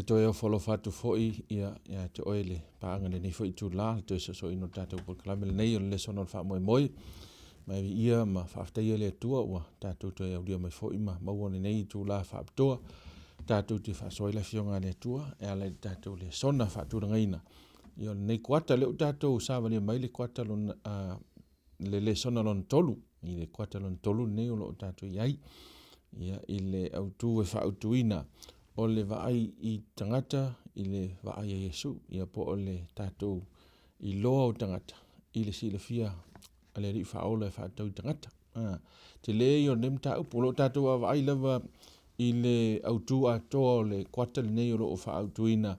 E toe ofo alofa atu foi ia ia te oe le paaga i lenei foi itula, le toe soosooina o le tatou polokalame lenei o le lesona o le faamoemoe. Ma e viia ma faafetaia le Atua ua tatou toe aulia mai foi ma maua lenei itula faapitoa tatou te faasoa ai le Afioga a le Atua e ala i le tatou lesona faatulagaina ia o lenei kuata. O lea ua tatou savalia mai le kuata lona, le lesona lona 3, i le kuata lona 3 lenei o lo o tatou i ai, ia, i le autu e faautuina o le vaai i tagata i le vaai a Iesu, ia po o le tatou iloa o tagata i le silafia a le Alii Faaola e faatatau i tagata. Tele ia o lenei mataupu, o lo o tatou vaavaai lava i le autu atoa o le kuata lenei o lo o faaautuina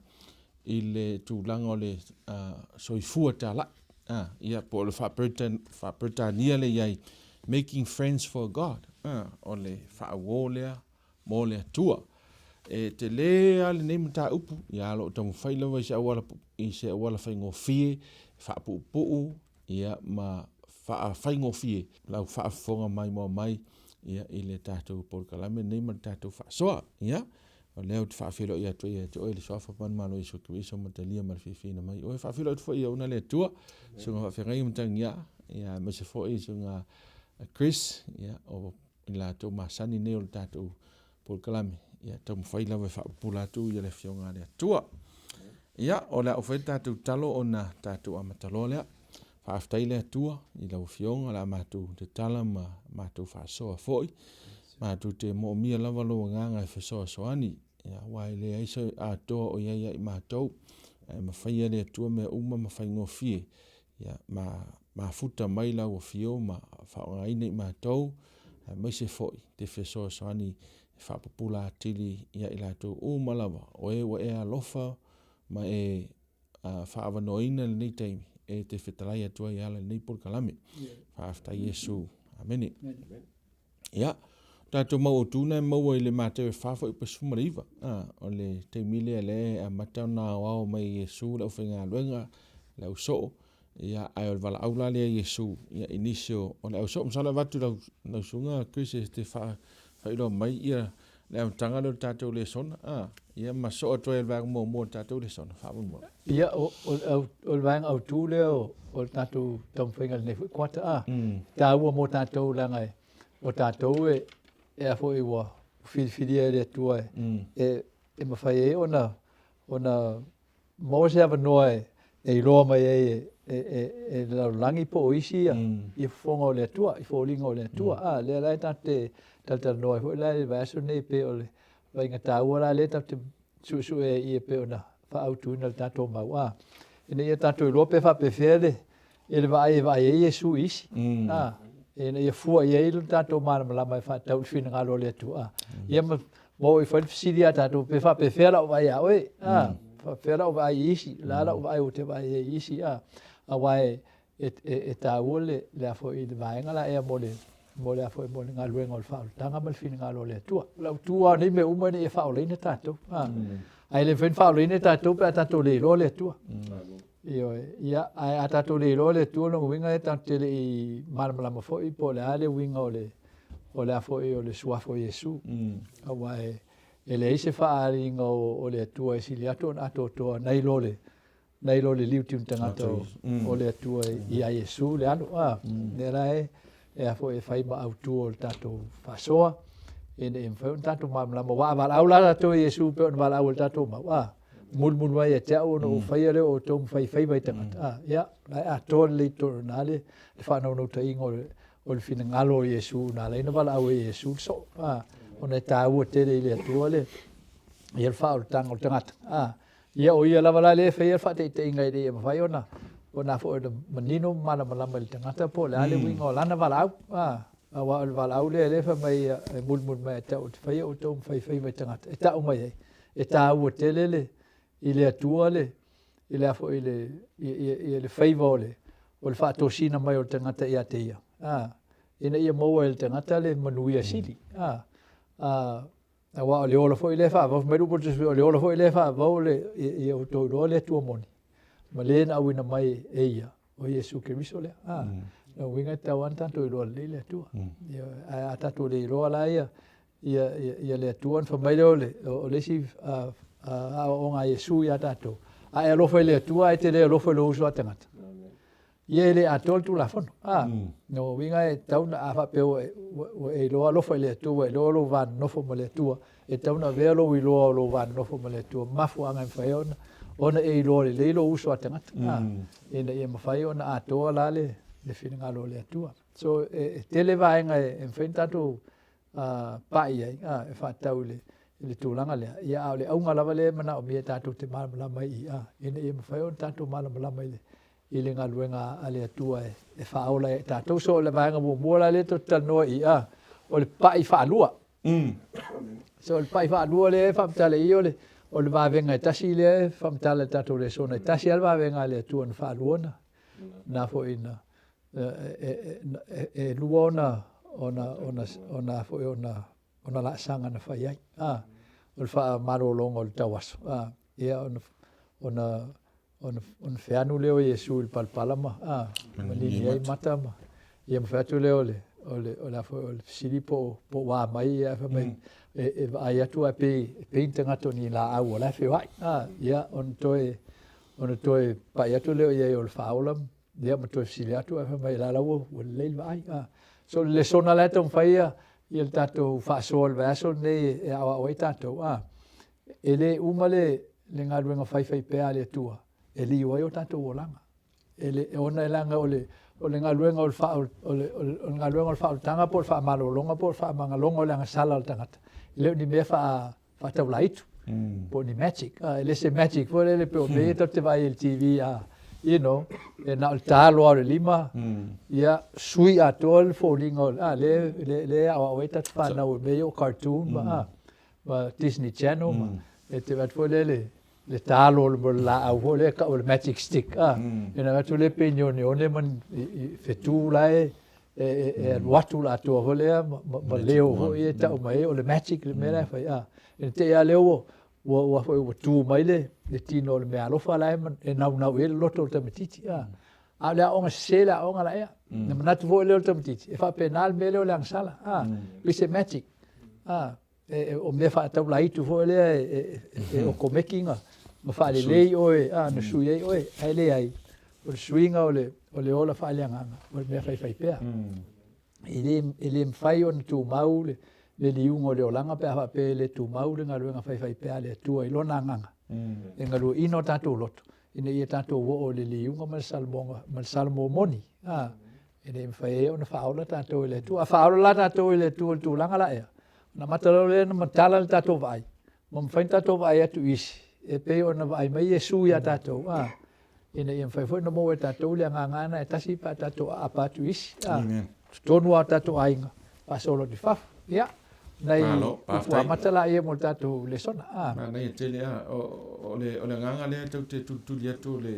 i le tulaga o le soifua talai, ia po o le faa-Peretania lea e i ai, making friends for God, o le faauo lea mo le Atua. E tele lava lenei mataupu, ia o lo o taumafai lava i se auala, i se auala faigofie, e faapuupuu ia ma faafaigofie lau faafofoga maimoa mai ia i le tatou polokalame lenei ma le tatou faasoa. Ia, o lea ou te faafeiloai atu ai ia te oe i le Suafa manumalo o Iesu Keriso mataalia ma le fiafiaina mai oe. E faafeiloai atu foi i auauna a le Atua, susuga faafeagaiga Matagiaa, ia aemaise foi susuga Chris, ia o i latou masani nei o le tatou polokalame, ia taumafai lava e faapupula atu ia le Afioga a le Atua. Ia, o le a ou faia le tatou tatalo ona tatou amata loa lea. Faafetai le Atua i lau Afioga, o le a matou tatala ma matou faasoa foi. Matou te moomia lava lou agaga e fesoasoani, ia, aua e leai se atoa o i ai ia i matou, ae mafaia e le Atua mea uma ma faigofie, ia, ma mafuta mai lau afio ma faaaogaina i matou, aemaise foi te fesoasoani e faapupula atili ia i latou uma lava o e ua e alofa ma e faaavanoaina lenei taimi e te fetalai atu ai e ala i lenei polokalame. Faafetai Iesu. Amene. Ia, tatou mau autu na e maua i le Mateo e 4 fuaiupu 19. O le taimi lea lea e amata ona aoao mai e Iesu le aufaigaluega, le ausoo, ia, ae o le valaau la lea a Iesu ia, i nisi o le ausoo. Masalo e avatu i lau susuga Chris e te faailoa mai ia le amataga lea o le tatou lesona, ia ma soo atu ai i le vaega muamua o le tatou lesona, faamolemole. Ia, o le vaega autu lea o le tatou taumafaiga i lenei foi kuata, a, taua mo tatou leaga o tatou e a foi ua filifilia e le Atua e mafai ai ona maua se avanoa e iloa mai ai e le lalolagi po o isi ia fofoga o le Atua, i foliga o le Atua. A, lea la e tatou te talatalanoa ai foi la i le vaiaso lenei pei o le vaaiga taua la lea tatou te suesue ai i e pei ona faaautuina i le tatou mau a, ina ia tatou iloa pe faapefea le i le vaai e vaai ai Iesu i isi, a, ina ia fua i ai lo tatou malamalama e faatatau i le finagalo o le Atua. Ia ma oo i fai le fesili ia tatou, pe faapefea lau vaai ia oe, a, faapefea lau vaai i isi, o le a lau vaai ou te vaai ai i isi, a, aua e taua le a foi le vaega la ea mo le mo le a foi mo le galuega o le faaolataga ma le finagalo o le Atua. O le autu lava o nei mea uma ina ia faaolaina tatou. A, ae le mafai ona faaolaina tatou pe a tatou le iloa le Atua. Ioe. Ia, ae a tatou le iloa le Atua, lona uiga e tatou te le i malamalama foi po o le a le uiga o le o le a foi o le suafa o Iesu. Aua e e leai se faaaliga o le Atua e sili atu ona atoatoa nai lo le nai lo le liuti tagata o le Atua ia Iesu le Alo. A, lea la e e a foi e fai ma autu o le tatou faasoa ina ia mafai ona tatou malamalama. Aua a valaau la tatou e Iesu pei ona valaau ai le tatou mau, a, mulimuli mai ia te au ona ou faia lea o outou ma faifaiva i tagata. A, ia, la e atoa lelei i totonu i ina le faanaunautaiga o le, o le finagalo o Iesu na ala ai ona valaau e Iesu le soo. A, ona e taua tele i le Atua le, ia le faaolataga o le tagata. A, ia o ia lava la lea e faia le faataitaiga ina ia mafai ona ona foi ona manino ma malamalama i le tagata po o le a le uiga o lana valaau. A, aua o le valaau lea lea e fai mai e mulimuli mai ia te au ou te faia outou ma faifaiva i tagata e tau mai ai e taua tele le i le Atua le i le a foi le ia le faiva o le o le faatosina mai o le tagata ia te ia, a, ina ia maua e le tagata le manuia sili, a, a, aua o le ola foi lea e faavau, fai mai le upu a le Tusi, o le ola foi lea e faavau le ia outou iloa le Atua moni ma le na auina mai e ia, o Iesu Keriso lea. A, lona uiga e tatau lava ona tatou iloa lelei le Atua. Ae a tatou le iloa la ia ia, ia, ia le Atua, ona fai mai lea o le, o le isi Aoaoga a Iesu ia tatou, a e alofa i le Atua ae e te le alofa i lou uso a tagata, ia e le atoa le Tulafono. A, lona uiga e tatau ona, a faapea ua ua e iloa alofa i le Atua, ua e iloa lou va nonofo ma le Atua, e tatau ona avea lou iloa o lou va nonofo ma le Atua ma mafuaaga e mafai ai ona ona e iloa lelei lou uso a tagata, a, ina ia mafai ona atoa la le le finagalo o le Atua. So e tele vaega e mafai ona tatou pai ai e faatatau i le tulaga lea, ia a o le auga lava lea e manaomia tatou te malamalama ai i i, ina ia mafai ona tatou malamalama i le galuega a le Atua e faaola ai ia i tatou. So o le vaega muamua la lea tou te talanoa i i, o le pai faalua. So o le pai faalua lea e faamatala i i, o le vavega e tasi lea e faamatala i le tatou lesona, e tasi lava le vavega a le Atua na faalua na na foi na e lua ona ona ona ona foi ona ona laasaga na fai ai, a o le faamalologa o le tauaso, a ia ona ona ona ona feanu lea o Iesu i le palapala ma a maligi ai mata ma ia ma fai atu lea o le o le o le a foi o le fesili po o ua a mai ae fai mai e vaai atu ae pei e pei ni tagata o ni laau o la e feoai a ia ona toe pai atu lea i ai o le faaola ia ma toe fesili atu ae fai mai la la ua lelei le vaai. So o le lesona la e taumafai ia ia le tatou faasoa i le vaiaso lenei e aoao ai tatou, e le uma le le galuega faifaipea a le Atua e liu ai o tatou olaga. E le ona e leaga o le o le galuega o le faa o le o le galuega o le faaolataga po o le faamalologa po o le faamagaloga o le agasala o le tagata, e le o ni mea faa faataulaitu po o ni magic. E le se magic foi lele pei o mea ia tatou te vaai ai i le TV a you know, e na o le ta loa o le lima, ia sui atoa le foliga o le, le, le aoao ai tatou fanau i mea ia o cartoon ma, ma Disney Channel ma, e te vaai atu foi lele, le ta loa o le laau foi lea e tau o le magic stick, a, e na atu lea pei ni oneone ma ni fetu la e e alu atu le atoa foi lea ma leo foi ia e tau mai ai o le magic le mea la e fai, a. Ina te i lava lea ua ua foi ua tu mai le tino o le meaalofa la e naunau i ai le loto o le tamaitiiti, a. A o le aoaoga sese le aoaoga la ea. Na manatu foi lea o le tamaitiiti, e faapena le mea lea o le agasala, a, pei se magic, a. O mea faataulaitu foi lea e okomeki ma faalelei oe, a, na sui ai oe, ae leai, o le suiga o le ola faaleagaga, o le mea faifaipea. E le mafai ona tumau le liuga o le olaga pe a faapea e le tumau le galuega faifaipea a le Atua i Lona Agaga e galueaiina o tatou loto, ina ia tatou oo i le liuga ma le salomoga ma le salomo moni, a, ina ia mafai ai ona faaola tatou e le Atua. A faaola la tatou e le Atua i le tulaga la ea, ona amata loa lea ona matala le tatou vaai, ma mafai ona tatou vaai atu i isi e pei ona vaai mai Iesu ia tatou, a, ina ia mafai foi ona maua e tatou le agaga lena e tasi pe a tatou aapa atu i isi, a, totonu lava o tatou aiga, faasolo atu i fafo. Ia, nai upu amata laia mo le tatou lesona. A. Manaia tele, a, o le agaga lea tou te tulituli atu o le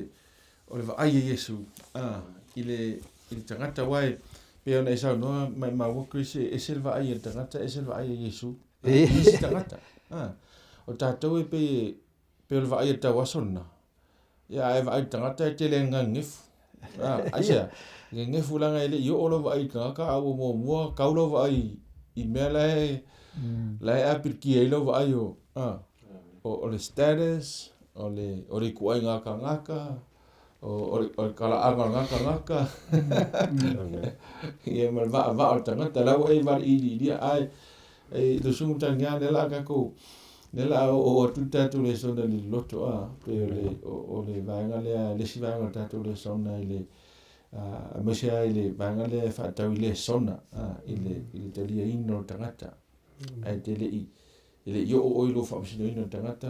o le vaai a Iesu a, i le, i le tagata, aua e pei ona e saunoa maimau atu Chris, e ese le vaai a le tagata, ese le vaai a Iesu i isi tagata. A, o tatou e pei e, pei o le vaai a le tauaso lena, ia a e vaai i le tagata e tele ina gagegefu. A, aisea? Gegefu leaga e le i oo lau vaai i le tagata a ua muamua kau lau vaai i mea la e, la e apilikia ai lau vaai o, a, o le status, o le o le ituaiga tagata, o le talaaga o lena tagata, ia ma le vaavaa o le tagata, la ua e valiiliilia, ae e le susuga Mataniga, lea la a tatou, lea la a oo atu le tatou lesona i le loto, a, pei o le o le vaega lea, le isi vaega o le tatou lesona i le aemaise lava i le vaega lea e faatatau i lesona, a, i le taliaina o le tagata, ae te le i E le i oo oe i lou faamasinoina o le tagata,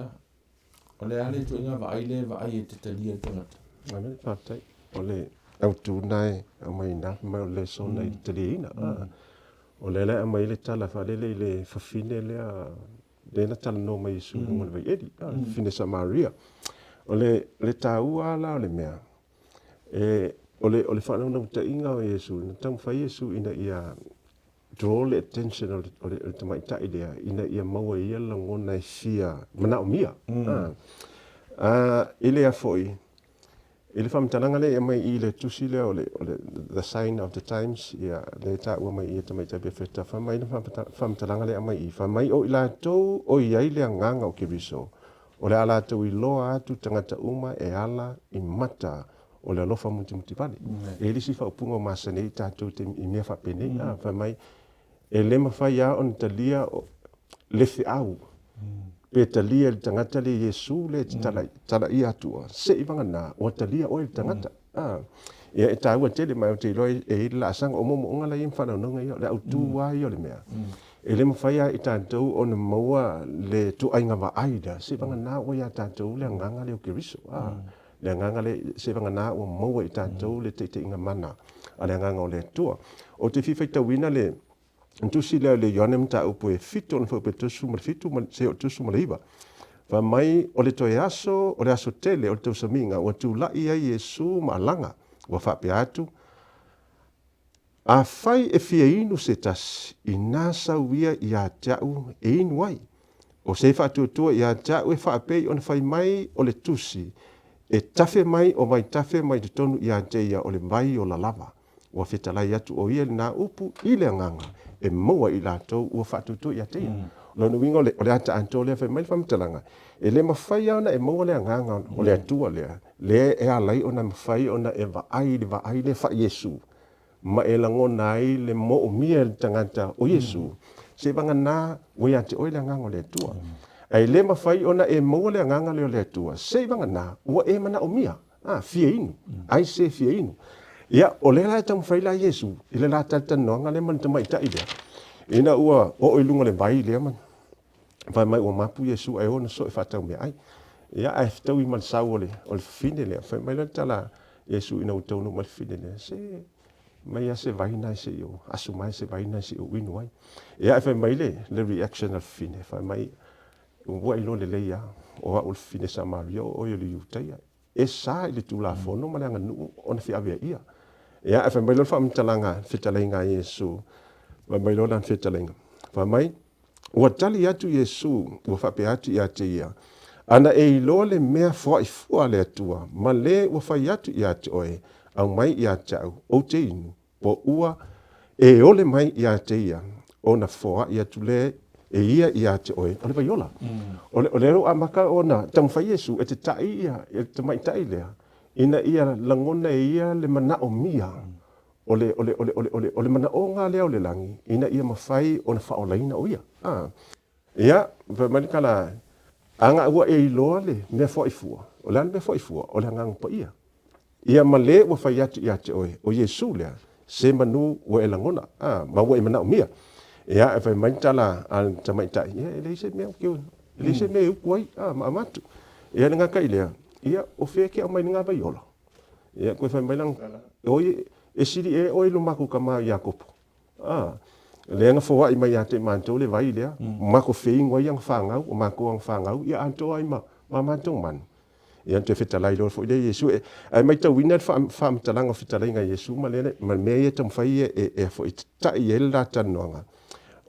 o le a le ituaiga vaai lea e vaai e te talia le tagata? Malo faafetai. O le autu lena e aumai i ina, fai mai o le lesona i le taliaina. O lea la e aumai ai le tala faalele i le fafine lea, lea na talanoa mai Iesu i luga o le vaieli, le fafine Samaria. O le taua la o le mea, e, o le, o le faanaunautaiga o Iesu, na taumafai Iesu ina ia draw le attention o le tamaitai lea ina ia maua e ia le lagona e fia manaomia. I lea foi, i le faamatalaga lea e aumai i le tusi lea o le The Sign of the Times, ia, lea e taua mai i e tamaitai Perofeta, fai mai le faamatalaga lea e aumai i, fai mai o i latou o i ai le agaga o Keriso, O le a latou iloa atu tagata uma e ala i mata o le alofa mutimutivale. E i ai le isi faaupuga ua masani ai tatou i mea faapenei, fai mai, e le mafai lava ona talia le feau pe talia e le tagata le Iesu lea e te talaia atua, seivagana ua talia oe e le tagata. Ia e taua tele, ma ou te iloa e i ai le laasaga. O moomooga la ia ma faanaunauga ia, o le autu lava ia o le mea. E le mafai lava e tatou ona maua le ituaiga vaai lea, seivagana ua ia tatou le agaga lea o Keriso. Le agaga lea, seivagana ua maua e tatou le taitaiga mana a le Agaga o le Atua. Ou te fia faitauina le tusi lea o le Ioane Mataupu e 7 ona fuaiupu e 37 ma seia oo 39. Fai mai, o le toe aso, o le aso tele o le tausamiga, ua tulai ai Iesu ma alaga, ua faapea atu, Afai e fia inu se tasi, inā sau ia iā te a'u e inu ai. O se faatuatua iā te a'u e faapei ona fai mai o le tusi, e tafe mai o vaitafe mai totonu iā te ia o le vai ola lava. Ua fetalai atu o ia i lenā upu i le agaga e maua i latou ua faatuatua iā te ia. O lona uiga o le, o le ata atoa lea fai mai le faamatalaga, e le mafai lava ona e maua le agaga o le Atua lea, lea e ala ai ona mafai ona e vaai i le vaai lea faa-Iesu, ma e lagona ai le moomia e le tagata o Iesu, seivagana ua ia te oe le Agaga o le Atua. Ae le mafai ona e maua le Agaga lea o le Atua, seivagana ua e manaomia, a, fia inu, ai se fia inu. Ia, o lea la e taumafai la Iesu i le la talatalanoaga lea ma le tamaitai lea, ina ua oo i luga o le vai lea ma fai mai ua mapu Iesu ae o ana soe faatau meaai. Ia, ae fetaui ma le sau o le fafine lea, fai mai loa le tala a Iesu ina ua taunuu mai le fafine lea, se mai lava se vai lena se i ou asu mai se vai lena se i ou inu ai. Ia, ae fai mai le reaction a le fafine, fai mai, ua iloa lelei lava, o au o le fafine Samaria, o oe o le Iutaia. E sa i le Tulafono ma le aganuu ona fiavea ia. Ia, ae fai mai loa le faamatalaga, le fetalaiga a Iesu, fai mai loa lana fetalaiga, fai mai, Ua tali atu Iesu, ua faapea atu ia te ia, Ana e iloa le mea foai fua a le Atua, ma le ua fai atu ia te oe, aumai ia te au, ou te inu, po ua e ole mai ia te ia, ona foai atu lea e ia ia te oe, o le vaiola. O le, o lea ua amata ona taumafai Iesu e tetaʻi ia le tamaitai lea, ina ia lagona e ia le manaomia o le, o le, o le, o le, o le, o le manaoga lea o le lagi, ina ia mafai ona faaolaina o ia. Ia, fai mai le tala, aga ua e iloa le mea foai fua. O le a le mea foai fua? O le Agaga Paia. Ia ma le ua fai atu ia te oe, o Iesu lea, se manu ua e lagona, ma ua e manaomia. Ia, e fai mai le tala a le tamaitai, ia, e leai se mea ou te, e leai se mea e utu ai, ma avatu. Ia, le gata i lea, ia, o fea e te aumai ai lena vaiola? Ia, toe fai mai lana tala, oi, e sili ea oe i lo matou tama Iakopo? Lea na foai mai ia te matou le vai lea, matou feinu ai ana fanau, o matou ana fanau, ia atoa ai ma matou manu. Ia toe fetalai loa foi lea Iesu. Ae maitauina le faamatalaga o fetalaiga a Iesu ma le mea ia e taumafai ia e tatai ai le la talanoaga.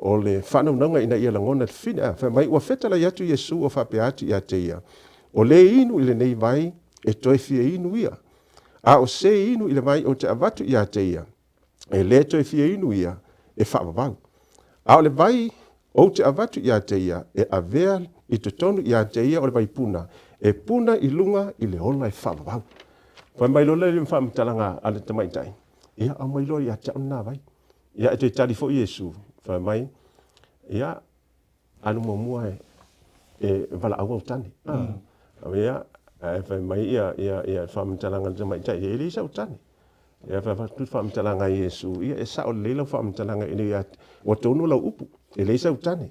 O le faanaunauga ina ia lagona le fine. Fai mai, ua fetalai atu Iesu ua faapea atu ia te ia, o le inu i lenei vai e toe fia inu ia. A o se inu i le vai ou te avatu ia te ia, e le toe fia inu ia, e faavavau. A o le vai ou te avatu ia te ia, e avea i totonu ia te ia o le vaipuna, e puna i luga i le ola e faavavau. Fai mai loa lea i le faamatalaga a le tamaitai, ia, aumai loa ia te au lena vai. Ia, e toe tali foi Iesu, fai mai, ia, alu muamua e valaau au tane. Ia, ae fai mai ia, ia, ia faamatalaga a le tamaitai, e leai sau tane. Ia, fai atu le faamatalaga a Iesu, ia, e sao lelei lau faamatalaga ina ia, ua tonu lau upu, e leai sau tane.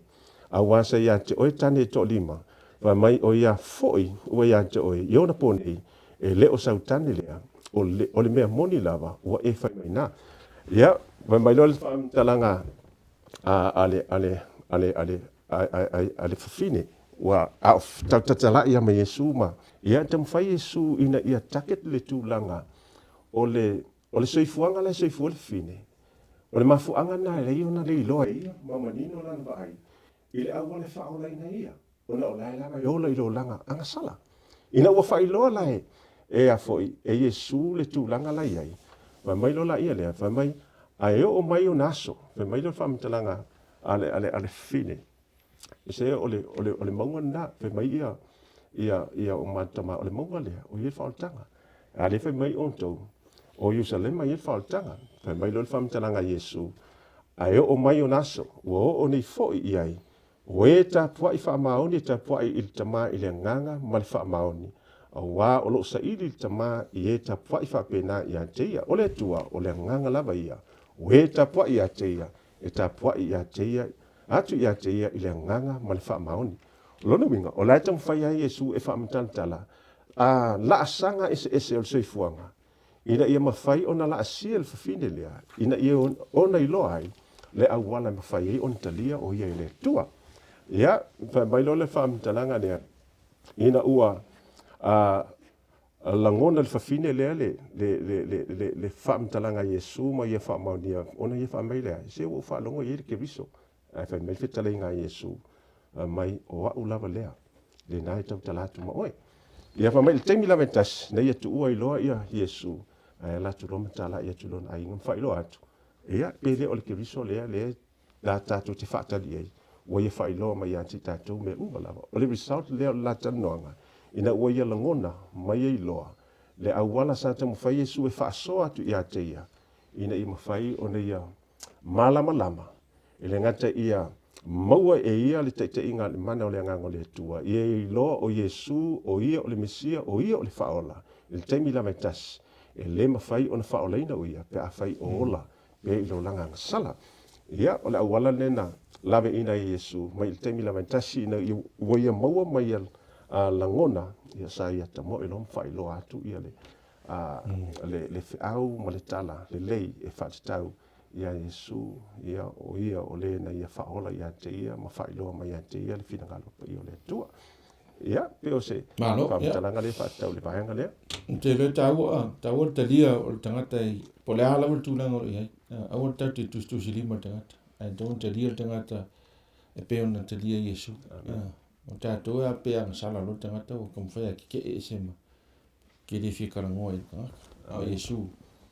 Aua sa ia te oe tane e toalima, fai mai o ia foi ua ia te oe i ona po nei, e le o sau tane lea, o le, o le mea moni lava ua e fai mai na. Ia, fai mai loa le faamatalaga a le, a le, a le, a le, a le fafine, ua a o tautatalai lava ma Iesu ma, ia taumafai Iesu ina ia target le tulaga o le, o le soifuaga la e soifua le fafine, o le mafuaaga lena e alai ona le iloa e ia ma manino lana vaai i le auala e faaolaina ia, ona o la e lava e ola i le olaga agasala. Ina ua faailoa la e, e a foi, e Iesu le tulaga la i ai, fai mai loa laia lea, fai mai, ae oo mai ona aso, fai mai lea o le faamatalaga a le, a le, a le fafine, se o le, o le, o le mauga lena, fai mai ia, Ia, ia o matou tama, o le mauga lea, o ia le faaolataga. A lea fai mai outou, o Ierusalema ia le faaolataga. Fai mai loa le faamatalaga a Iesu, Ae oo mai ona aso, ua oo nei foi i ai, o e tapuai faamaoni e tapuai i le Tama i le agaga ma le faamaoni, auā o lo o saili le Tama i e tapuai faapena ia te ia. O le Atua, o le agaga lava ia, o e tapuai ia te ia, e tapuai ia te ia, atu ia te ia i le agaga ma le faamaoni. O lona uiga, o la e taumafai lava Iesu e faamatalatala a laasaga eseese o le soifuaga, ina ia mafai ona laasia le fafine lea, ina ia ona iloa ai le auala e mafai ai ona talia o ia e le Atua. Ia, fai mai loa le faamatalaga lea, ina ua a, lagona le fafine lea le, le, le, le, le, le faamatalaga a Iesu ma ia faamaonia, ona ia fai mai lea, se ua ou faalogo i ai le Keriso. Ae fai mai le fetalaiga a Iesu, fai mai, O a'u lava lea, lena e tautala atu ma oe. Ia fai mai, i le taimi lava e tasi, na ia tuua ai loa ia Iesu, ae ala atu loa ma talai atu i lona aiga ma faailoa atu, ia, pe le o le Keriso lea, lea la tatou te faatali i ai, ua ia faailoa mai ia te tatou mea uma lava. O le result lea o le la talanoaga, ina ua ia lagona ma ia iloa le auala sa taumafai Iesu e faasoa atu ia te ia, ina ia mafai ona ia malamalama, e le gata ia maua e ia le taitaiga a le mana o le Agaga o le Atua, ia iloa o Iesu, o ia o le Mesia, o ia o le Faaola, i le taimi lava e tasi, e le mafai ona faaolaina o ia pe afai o ola pea i le olaga agasala. Ia, o le auala lena laveina ai e Iesu mai i le taimi lava e tasi ina ua ia maua mai ia lagona, ia sa ia tamoe loa ma faailoa atu ia le le, le feau ma le tala lelei e faatatau iā Iesu, ia, o ia o le na ia faaola ia te ia ma faailoa mai ia te ia le finagalo paia o le Atua. Ia, pei o se Malo, ia. faamatalaga lea faatatau i le vaega lea. Ou te iloa e taua, taua le talia o le tagata i, po o le a lava le tulaga o lo o i ai. Aua le tatou te tusitusilima i le tagata, ae tatau ona talia le tagata e pei ona talia Iesu. O tatou e a pe agasala loa le tagata ua taumafai lava e tetee ese ma ke le fia talanoa i le tagata. A o Iesu,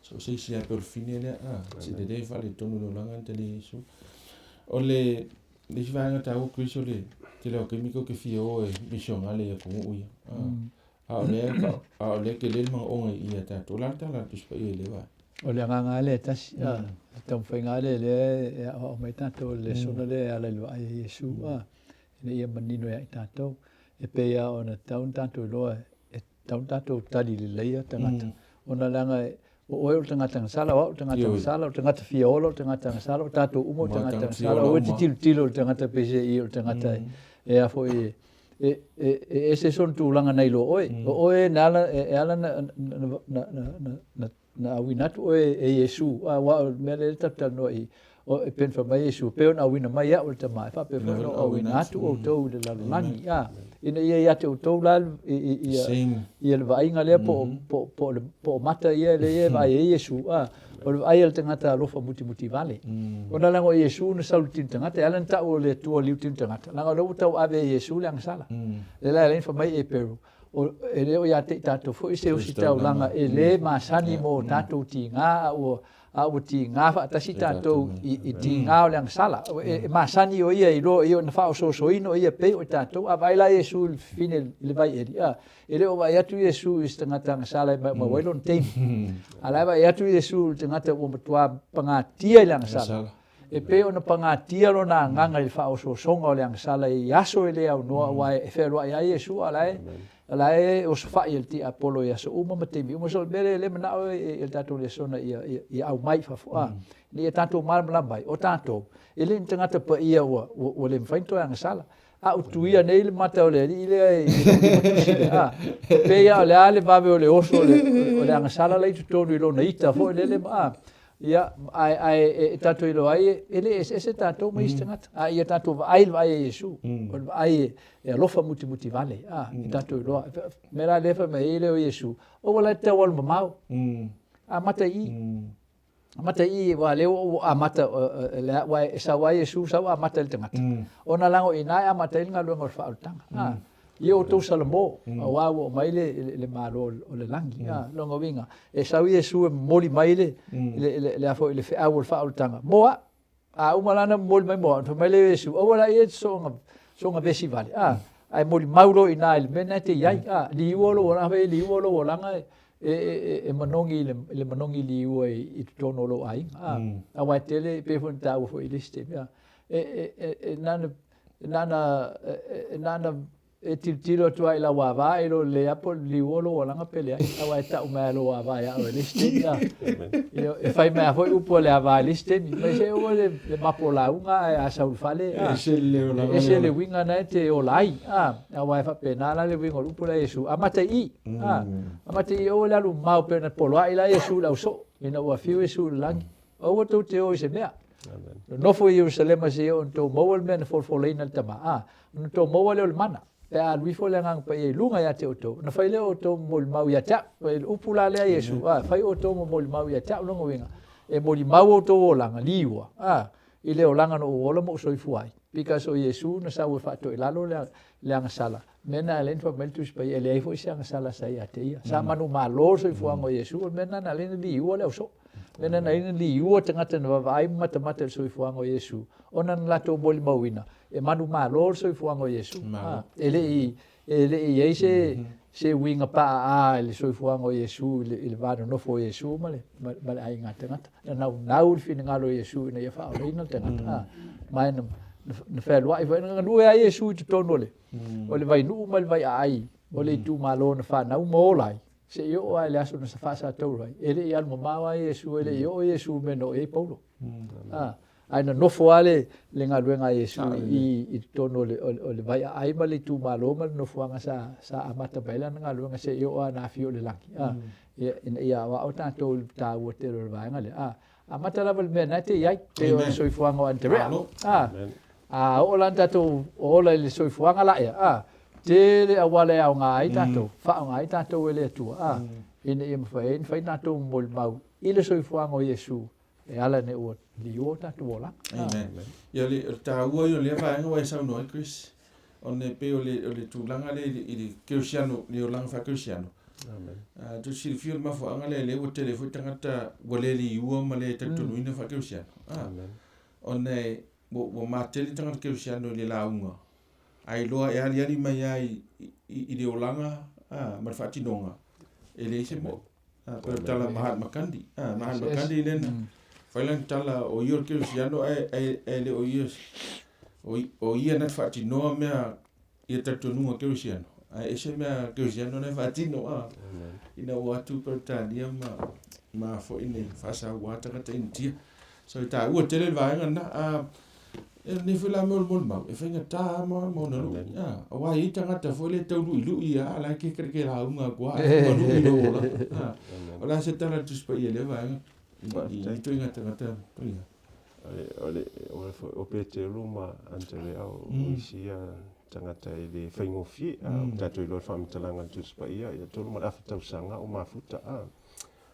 so o se isi lava pei o le fine lea, a, se lelei faaletonu le olaga na talia e Iesu. O le le isi vaega taua Chris o le tele o taimi tou te fia o e misionale i atunuu ia. A, a o lea a o lea tele le manaoga i ia tatou. O le a le tala a le Tusi Paia i lea vaega? O le agaga lava lea e tasi, a, le taumafaiga lava lea lea e aoao mai tatou i le lesona lea e ala i le vaai a Iesu, a, ina ia manino ia i tatou. E pei lava ona tatau ona tatou iloa e tatau ona tatou tali lelei a tagata. Ona leaga o oe o le tagata agasala, o au o le tagata agasala, o le tagata fia ola o le tagata agasala, o tatou uma o tagata agasala. Aua e te tilotilo i le tagata peiseai o le tagata e a foi e e ese sona tulaga nai lo oe. O oe na ala e ala na na na auina atu oe e Iesu, aua o le mea lea e tatou talanoa i o e pei ona fai mai Iesu, pei ona auina mai au e le Tama, e faapea foi ona ou auina atu outou i le lalolagi, a, ina ia ia te outou la ia, ia le vaaiga lea po, po, po, le, po o mata ia lea e vaai ai Iesu, a, o le vaai a le tagata alofa mutimuti vale. Ona leaga o Iesu na sau i le tino tagata, e ala ona tau o le Atua liu tino tagata, leaga o lea ua tauave e Iesu le agasala. Lea la e ala ai ona fai mai e Pero, e le o ia te i tatou foi se ositaulaga e lē masani mo tatou tigā, a ua a ua tigā faatasi tatou i tigā o le agasala. E masani o ia i loa o ia na faaosoosoina o ia pei o i tatou. A vaai la Iesu i le fafine i le vaieli, a, e le o vaai atu Iesu i se tagata agasala e maumau ai lona taimi. A la e vaai atu Iesu i le tagata ua matua pagatia i le agasala. E pei ona pagatia lona agaga i le faaosoosoga o le agasala i aso e le aunoa, aua e fealuai lava Iesu, a o la e, o la e osofai e le tiapolo i aso uma ma taimi uma. So o le mea lea, lea e manao e le tatou lesona ia, ia, ia aumai i fafo, a, ina ia tatou malamalama ai, o tatou, e le ni tagata paia ua, ua, ua le mafai ona toe agasala. A ua tuia nei le mata o le alii lea i lou limatusi lea, a, e pei lava o le a le vave o le oso o le, o le agasala la i totonu i lona ita foi lele ma, a, Ia, ae, ae e tatou iloa ai, e le eseese tatou ma isi tagata. A ia tatou vaai i le vaai a Iesu, o le vaai e, e alofa mutimuti vale, a, e tatou iloa. Mea la lea fai mai ai lea o Iesu, aua la e te tau alu mamao. Amata i i. Amata i i, aua lea ua amata, aua e sau lava Iesu, sau amata i le tagata. Ona leaga o i ina e amata ai le galuega o le faaolataga. A, Ia outou salamo, aua ua oo mai le, le Malo o le lagi. A, lona uiga, e sau Iesu e momoli mai le, le, le, le, a foi, le feau o le faaolataga mo au. A uma la ona momoli mai mo au, ona fai mai lea o Iesu, aua laia e te soona, soona vesi vale. A, Ae molimau loa i ina i le mea lena e te i ai, a. Liua lou olaga, afai e liua lou olaga e, e, e, e manogi i le, i le manogi liua i, i totonu o lou aiga, a. Aua e tele, pei foi ona taua foi i le isi taimi, a. E, e, e, e na ona, na ona, e, na ona e tilotilo atu lava i lau ava e iloa lelei lava po o liua lou olaga pe leai, aua e tau mai lava e lou ava ia oe i le isi taimi, a. E fai mai lava foi upu a le ava i le isi taimi, mai se aua le, le mapo lauga ae a sau i le fale, a, ese le olaga, ese le uiga na e te ola ai, a, aua e faapena la le uiga o le upu lea a Iesu, amata i i, a, amata i i, aua le alu mamao pei ona poloai la Iesu i le ausoo, ina ua afio Iesu i le lagi, aua tou te o i se mea. Nonofo i Ierusalema seia oo ina outou maua le mea na folafolaina e le Tama, a, ona outou maua lea o le mana, pe a alu ifo le Agaga Paia i luga ia te outou, ona fai lea o outou ma molimau ia te au. O le upu la lea a Iesu, a, fai outou ma molimau ia te au, lona uiga, e molimau outou olaga, liua, a, i le olaga na ou ola ma ou soifua ai. Because o Iesu na sau e faatoilalo le, le agasala, mea na ala ai ona fai mai le Tusi Paia, e leai foi se agasala sa ia te ia. Sa manumalo le soifuaga o Iesu, o le mea lena na ala ai ona liua le ausoo. Mea na ala ai ona liua tagata na vaavaai ma matamata i le soifuaga o Iesu, ona na latou molimauina, e manumalo le soifuaga o Iesu. E le i, e le i i ai se, se uiga paaa i le soifuaga o Iesu i le, i le va nonofo o Iesu ma le, ma, ma le aiga tagata. Na naunau le finagalo o Iesu ina ia faaolaina le tagata. Ma e na, na fealuai foi, na galue ai Iesu i totonu o le, o le vainuu ma le vaiaai o le itumalo na fanau ma ola ai. Seia oo lava i le aso na faasatauro ai, e le i alu mamao lava Iesu, e le i oo Iesu i le mea na oo i ai Paulo. Ae na nofo lava le, le galuega a Iesu i, i totonu o le, o le vaiaai ma le itumalo ma le nofoaga sa, sa amata mai ai lana galuega seia oo lava ina afio i le lagi. Ia, ina ia aoao tatou i le taua tele o le vaega lea. Amata lava i le mea na e te i ai, pei o le soifuaga o Anderea. A oo la ina tatou ola i le soifuaga la ea, a, tele auala e aoga ai tatou, faaaoga ai tatou e le Atua, a, ina ia mafai ai ona fai tatou ma molimau i le soifuaga o Iesu e ala ina ua liua o tatou olaga. Amen. Ia, o le taua ia o lea vaega ua e saunoa ai, Chris, ona e pei o le, o le tulaga lea i le, i le kerisiano, le olaga faakerisiano. Amen. Uh, tu silafia le mafuaaga lea lea ua tele foi tagata ua le liua ma le talitonuina mm. faakerisiano. Ah. Amen. Ona e, ua, ua matele tagata kerisiano i le lauga. Ae iloa e aliali mai lava i, i, i le olaga ah, ma le faatinoga, e leai se mo'o. Ah, pei o le tala Mahatma Gandhi. Ah, Mahatma Gandhi lea na fai lana tala o ia o le kerisiano ae, ae, ae le o ia o, o ia na te faatinoa mea ia talitonuga kerisiano. Ae ese mea kerisiano na e faatino ah. Ina ua atu Peretania ma ma foi nei faasaua tagata Initia. So e taua tele le vaega lena. Ah, E lenei foi la mea o le molimau, e faigata lava ma, ma ona lui. Ah, aua e i ai tagata foi lea e tau luilui lava, la e kekeleke lauga atu lava, ma lui lou olaga. Ah, o le a se tala a le Tusi Paia i lea vaega, i, i ituaiga tagata paia? O le, o le, o Peteru ma Anderea o isi ia tagata e le faigofie. A o tatou iloa le faamatalaga a le Tusi Paia, ia 3.5 tausaga o mafuta. A,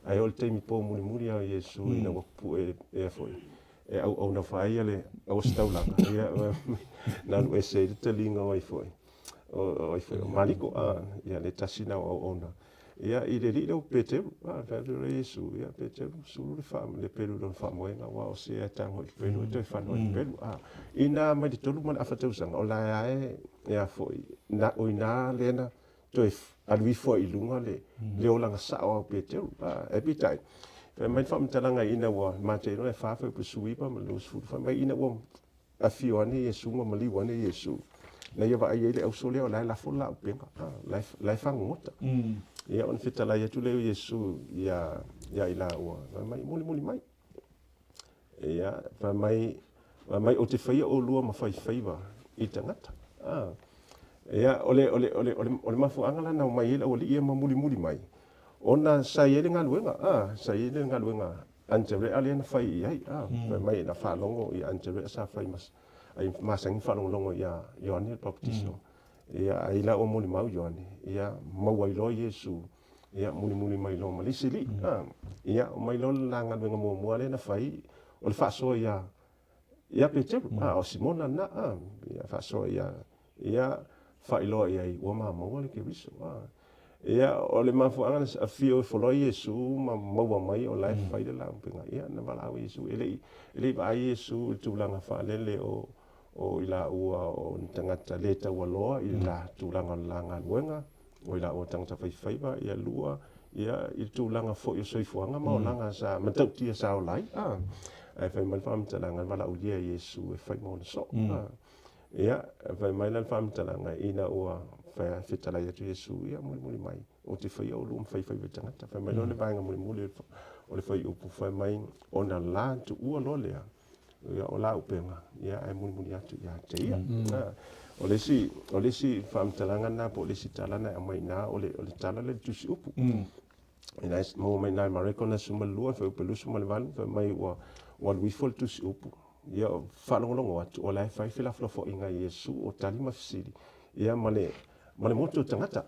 ae oo i le taimi po mulimuli a o Iesu ina ua pupue ea foi, e auauna fai ia le auositaulaga, ia, na alu ese ai le taliga o ai foi, o ai foi, o Maliko, a, ia le tasi na o auauna. Ia, i le alii lea o Peteru, a, fai atu lea Iesu, ia, Peteru, sulu le faa, le pelu i lona faamoega, aua o se e tago i le pelu, e toe fano i le pelu, a. Ina mai le 3.5 tausaga, o la e e a foi, na, o ina lea na toe alu ifo ai i luga le, le olaga sao o Peteru. A, e peitai, fai mai le faamatalaga ina ua matou iloa e fa fuaiupu 19 ma le 20, fai mai ina ua afio ane Iesu ma maliu ane Iesu, na ia vaai ai le auso lea o la e lafo le laupega, a, la e fagogota. Ia ona fetalai atu lea o Iesu ia, ia i laua, fai mai, mulimuli mai. Ia, fai mai, fai mai, ou te faia oulua ma faifaiva i tagata. A. Ia, o le, o le, o le, o le, o le mafuaaga la na omai ai le aualii ia ma mulimuli mai, ona sa i ai le galuega, a, sa i ai le galuega Anderea lea na fai i ai, a, fai mai na faalogo ia Anderea sa fai ma, ai masani faalogologo ia Ioane le Papatiso. Ia, ai la ua molimau Ioane, ia, maua ai loa Iesu, ia, mulimuli mai loa ma le isi alii, a. Ia, omai loa le la galuega muamua lea na fai, o le faasoa ia, ia Peteru, a, o Simona lena, a, ia faasoa ia, ia faailoa i ai ua mamoa le Keriso, a. Ia, o le mafuaaga na afio ifo loa Iesu ma maua mai o la e fai le laupega, ia na valaau Iesu, e le i, e le i vaai Iesu i le tulaga faalele o, O i laua o ni tagata lē taualoa i le la tulaga o le la galuega, o i laua o tagata faifaiva, ia lua, ia i le tulaga foi o soifuaga ma olaga sa matautia sa ola ai. A. Ae fai mai le faamatalaga, valaaulia e Iesu e fai ma ona soo. A. Ia, fai mai la le faamatalaga, ina ua fetalai atu Iesu, ia mulimuli mai, ou te faia oulua ma faifaiva i tagata. Fai mai loa le vaega mulimuli o le fuaiupu, fai mai, ona la tuua loa lea, ia o la upega, ia ae mulimuli atu ia te ia. O le isi, o le isi faamatalaga lena po o le isi tala na e aumai i ina, o le, o le tala lea i le tusi upu. Ina e maua mai i ina i Mareko na 12, fuaiupu 28, fai mai ua, ua alu ifo le tusi upu, ia faalogologo atu, o la e fai felafolafoaiga a Iesu, o tali ma fesili, ia ma le, ma le motu o tagata.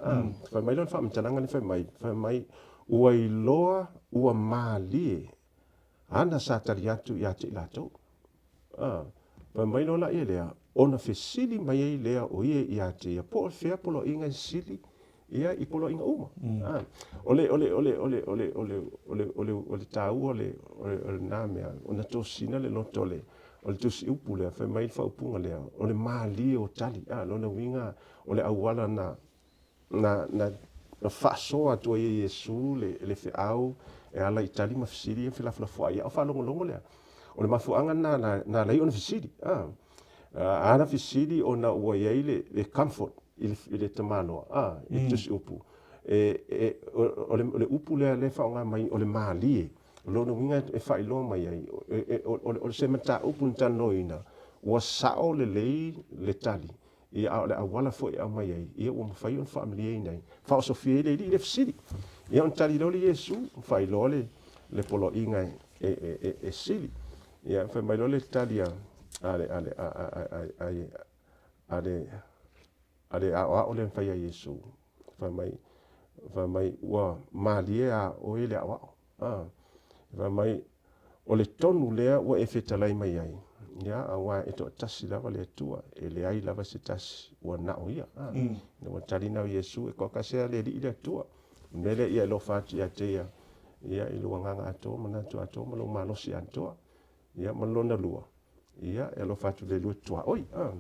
Fai mai loa le faamatalaga lea fai mai, fai mai, ua iloa ua malie ana sa tali atu ia te i latou. A, fai mai loa laia lea, ona fesili mai ai lea o ia ia te ia, po o fea poloaiga e sili ia i poloaiga uma. A, o le, o le, o le, o le, o le, o le, o le, o le, o le taua o le, o lena mea, ona tosina le loto o le, o le tusi upu lea, fai mai le faaupuga lea, o le malie o tali. A, lona uiga, o le auala na, na, na, na faasoa atu ai e Iesu le, le feau e ala i tali ma fesili ia felafolafoai, a o faalogologo lea. O le mafuaaga lena na, na ala ai ona fesili. A, ana fesili ona ua i ai le, le comfort i le, i le tamaloa, a, i le tusi upu. E, e, o, le, o le upu lea lea e faaaoga mai o le malie. O lona uiga e faailoa mai ai, e, e, o, o, o se mataupu na talanoaina, ua sao lelei le tali, Ia, a o le auala foi e aumai ai, ia ua mafai ona faamalieina ai, faaosofia ai le alii le fesili. Ia ona tali loa lea Iesu, faailoa le, le poloaiga e, e, e, e, e sili. Ia, fai mai loa le tali a, a le, a le, a, a, a, a, a, a le, a le aoao lea na fai a Iesu. Fai mai, fai mai, ua malie a oe le aoao. A, fai mai, O le tonu lea ua e fetalai mai ai, ia, auā e toatasi lava le Atua, e leai lava se tasi ua na o Ia. A, ina ua tali na o Iesu, e toatasi lava le Alii le Atua. O le mea lea ia e alofa atu ia te Ia, ia, i lou agaga atoa, manatu atoa ma lou malosi atoa. Ia, ma lona lua, ia, e alofa atu i le lua tuaoi. A.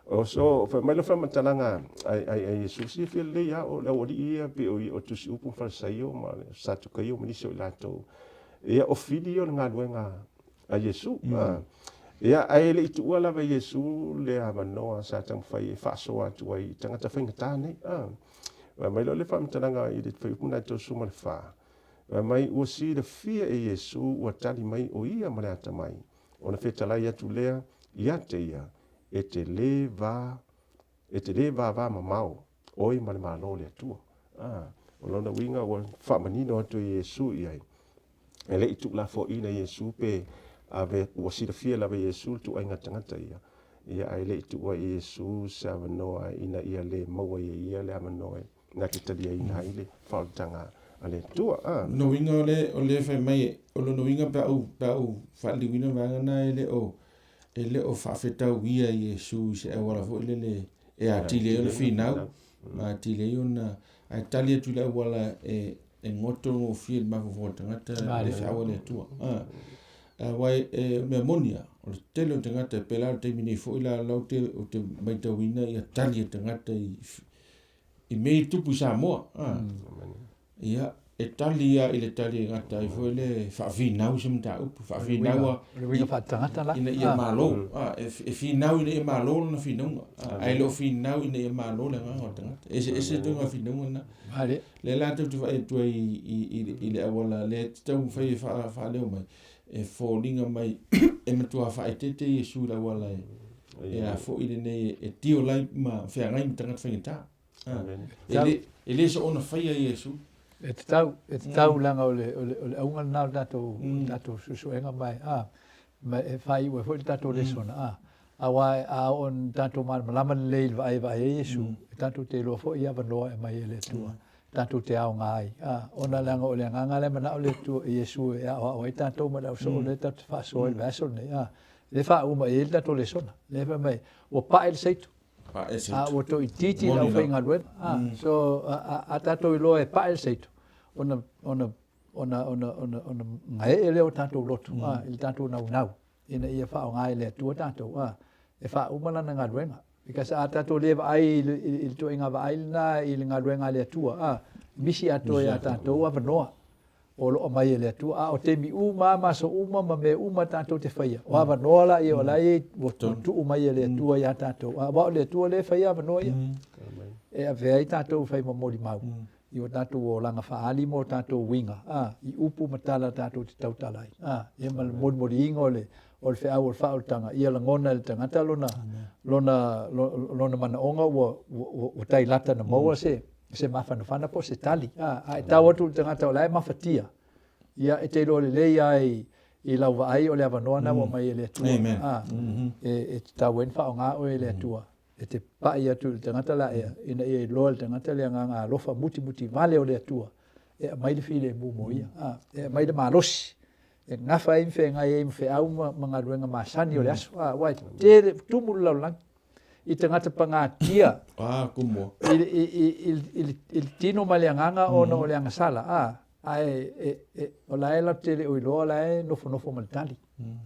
O so, fai mai le faamatalaga a, a, a Iesu, silafia lelei lava o le aualii ia pei o, o tusi upu ma Farisaio ma Satukaio ma nisi o i latou. Ia, o fili ia o le galuega a Iesu. Ia, ae le i tuua lava e Iesu le avanoa sa taumafai e faasoa atu ai i tagata faigata nei. Fai mai loa le faamatalaga i le fuaiupu lena e 34, fai mai, ua silafia e Iesu ua tali mai o ia ma le atamai, ona fetalai atu lea ia te ia, e te le va, e te le vava mamao oe ma le Malo o le Atua. A, o lona uiga ua faamanino atu e Iesu i ai. E le i tuulafoaiina Iesu pe ave, ua silafia lava e Iesu le tuuaiga tagata ia. Ia, ae le i tuua e Iesu se avanoa ina ia le maua e ia le avanoa e na te taliaina ai le faaolataga a le Atua. A. Lona uiga o le, o le fai mai, o lona uiga pe a ou, pe a ou faaliliuina vaega na e le o, e le o faafetauia Iesu i se auala foi lele e atili ai ona finau, ma atili ai ona, ae tali atu i le auala e, e goto gofie i le mafaufau o le tagata le feau a le Atua. A. Aua e, o mea moni lava, o le tele o tagata, e pei la o le taimi nei foi la, la ou te, ou te maitauina ia tali a tagata i, i mea i tupu i Samoa. A. Ia, e tali lava i le tali e gata ai foi le faafinau se mataupu, faafinau a O le uiga faatagata la. ina ia malo. A, e, e finau ina ia malo lona finauga, ae le o finau ina ia malo le agaga o le tagata. E eseese ituaiga finauga na. Vale. Lea la tou te vaai atu ai i, i, i le auala lea e taumafai e faaleo mai, e foliga mai e matua faaeteete Iesu i le auala e, e a foi lenei e tio ai ma feagai ma tagata faigata. E le, e le soona faia Iesu. E tatau, e tatau leaga o le, o le, o le auga lena o le tatou, tatou suesuega ma e, a, ma e faaiu ai foi le tatou lesona, a. Aua a oo ina tatou malamalama lelei i le vaai e vaai ai Iesu, e tatou te iloa foi avanoa e aumai e le Atua, tatou te aoga ai. A, ona leaga o le agaga lea e manao le Atua i Iesu e aoao ai tatou ma le ausoo lea tatou te faasoa ai i le vaiaso lenei. A, lea e faauma i ai le tatou lesona. Lea fai mai, ua pae le seito. Pae le seito. A ua toaitiiti le aufaigaluega. A, so a, a tatou iloa e pae le seito, ona, ona, ona, ona, ona, ona gaee lea o tatou loto, a, i le tatou naunau ina ia faaaoga e le Atua tatou, a. e faauma lana galuega. Because a tatou le vaai i le ituaiga vaai lena i le galuega a le Atua, a, misi atoa iā tatou avanoa o lo o aumai e le Atua. A o taimi uma lava ma aso uma ma mea uma tatou te faia, o avanoa laia o la e ua tuu mai e le Atua iā tatou. Aua o le Atua lea e faia avanoa ia e avea ai tatou e fai ma molimau i o tatou olaga faaali ma o tatou uiga, a, i upu ma tala tatou te tautala ai, a, ia ma le molimoliina o le o le feau o le faaolataga, ia lagona e le tagata lona, lona, lona manaoga ua, ua, ua tai lata na maua se, se mafanafana po o se tali. A, a e tau atu i le tagata o la e mafatia, ia e te iloa lelei lava i, i lau vaai o le avanoa lena ua aumai e le Atua. Amen. A, e, e tatau ai ona faaaoga oe e le Atua e te pai atu i le tagata laea ina ia iloa e le tagata le agaga alofa mutimutivale o le Atua e aumai le filemu mo ia, a, e aumai le malosi e gafa ai ma feagai ai ma feau ma galuega masani o le aso. A, aua e tele, tumu le lalolagi i tagata pagatia i le tino ma le agaga ona o le agasala, a, ae o la e latou te le o iloa o la e nofonofo ma le tali.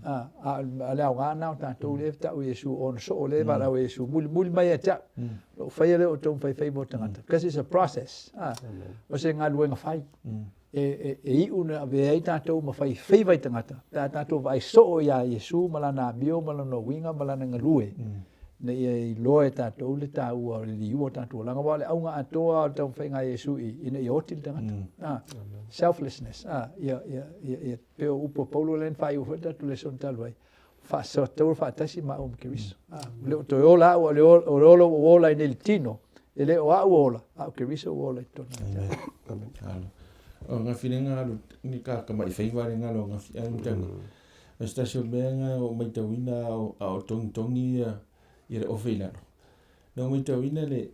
A, a o le aoga lena o tatou lea e tau e Iesu ona soo lea e valaau e Iesu, mulimuli mai ia te au, ona ou faia lea o outou ma faifaiva o tagata. Because it's a process. A, o se galuega fai. E iu na avea ai tatou ma faifaiva i tagata, pe a tatou vaai soo iā Iesu ma lana amio ma lona uiga ma lana galue, ina ia iloa e tatou le taua o le liua o tatou olaga. Aua o le auga atoa o le taumafaiga a Iesu i, ina ia oti le tagata. A, selflessness. A, ia, ia, ia, ia, pei o upu a Paulo lea na faaiu foi le tatou lesona talu ai, faataua faatasi maua ma Keriso. A, ua le o toe ola au, a o le ola ua ou ola ai nei i le tino, e le o au ua ola, a o Keriso ua ola i totonu ia te au. Amen. Alo. O gafi le galo ni ka ka mai faiva le galo gafi ai mutanga. O se tasi o mea nga o maitauina a o togitogi ia le ofe i lalo. Na ou maitauina le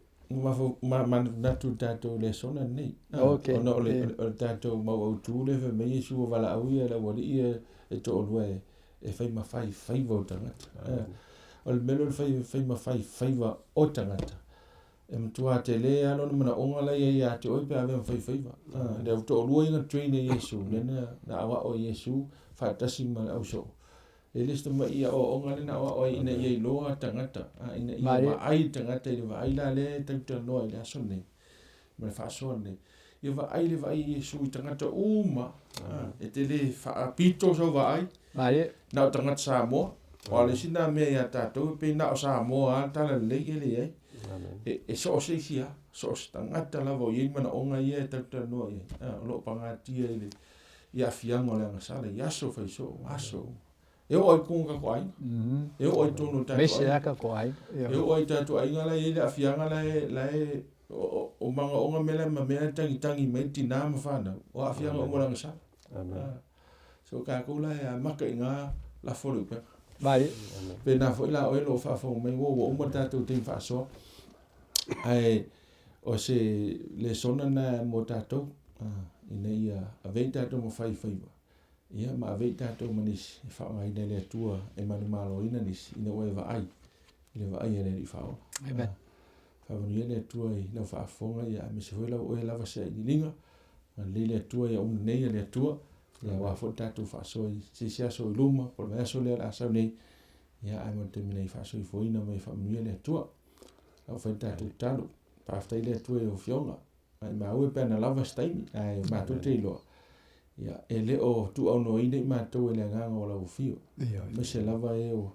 manatunatu i le tatou lesona lenei. Okay. Ona o le tatou mau autu lea fai mai Iesu ua valaau ia le aualii e toalua e fai ma fai faiva o tagata. O le mea lea o le fai ma fai faiva o tagata, e matua tele lava lona manaoga la e i ai ia te oe pe a avea ma fai faiva. Le au toalua ia na train e Iesu, lea na aoao e Iesu faatasi ma le ausoo. E le se tamai aoaoga lea na aoao ai ina ia iloa tagata, ina ia vaai le tagata i le vaai la lea e talatalanoa i le aso lenei ma le faasoa lenei. Ia vaai le vaai a Iesu i tagata uma, e te le faapito sau vaai, na o tagata Samoa. Aua o le isi lena mea ia tatou, e pei na o Samoa lava le tala lelei e leai. E so o se isi lava, so o se tagata lava o i ai manaoga ia e talatalanoa i ai, o lo o pagatia i le i aafiaga o le agasala i aso faisoo, aso uma. E oo ai i totonu o tatou aiga. E oo ai i totonu o tatou aiga. E oo ai i tatou aiga la e i ai le aafiaga la e, la e o magaoga mea la ma mea la e tagitagi mai tinā ma fanau, o aafiaga uma o le agasala. So tatou la e amata i ina lafo le upega. Pena foi la oe o lo o faafofoga mai, ua uma le tatou taimi faasoa, ae o se lesona lena mo tatou, ina ia avea i tatou ma faifaiva, ia ma avea i tatou ma nisi e faaaogaina e le Atua e manumaloina nisi, ina ua e vaai i le vaai a le Alii Faaola. Amen. Faamanuia le Atua i lau faafofoga, ia aemaise foi lau oe lava sailiiliga. Agalelei le Atua ia uma nei a le Atua, ia aua foi le tatou faasoa i se isi aso i luma, po o le vaiaso lea o le a sau nei, ia ae mo le taimi nei faasoifuaina ma ia faamanuia le Atua. Lau fai le tatou tatalo. Faafetai le Atua i lau Afioga. Maimau e pe ana lava se taimi, ae matou te iloa, ia, e le o tuuaunoaina i matou e le agaga o lau afio. Aemaise lava e o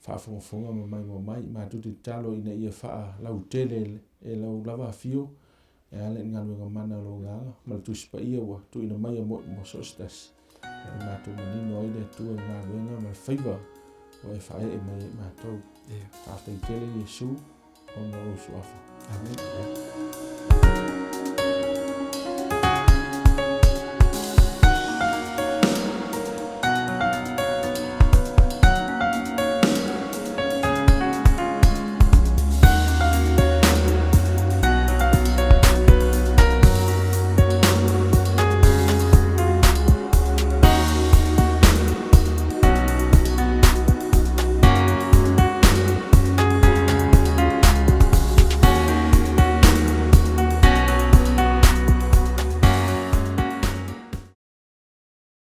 faafogafoga ma maimoa mai. Matou te tatalo ina ia faalautele e lau lava afio e ala i galuega mana o lou agaga ma le Tusi Paia ua tuuina mai mo so o se tasi. E matou manino ai le Atua i galuega ma le faiva ua e faaee mai ai i matou. Faafetai tele Iesu ona o lou suafa. Amen.